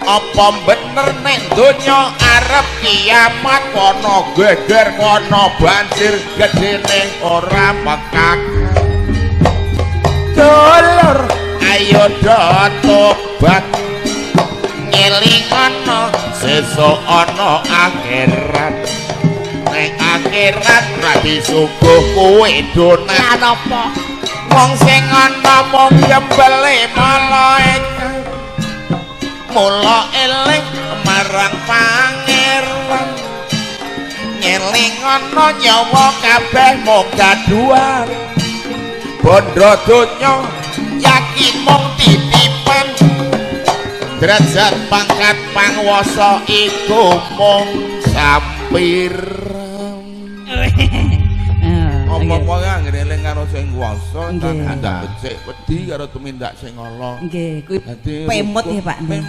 Apa bener nek donya arep kiamat, kono geger kono banjir gedene ora pekak. Dulur, ayo do tobat, ngelingono sesuk ana akhirat. Nek akhirat ra disuguh kowe donat. Lah napa? Wong sing ana mung nyembelih malaikat. Mula eling marang Pangeran, ngelingono nyawa kabeh mung gaduhan. Bondo donya yakin mung titipan, derajat pangkat pangwasa iku mung sampiran. Ngomong wae anggere eling karo sing kuwasa, tindak becik wedi karo tumindak sing ala. Nggih, kuwi Dadi pemut ya, Pak. Pemut.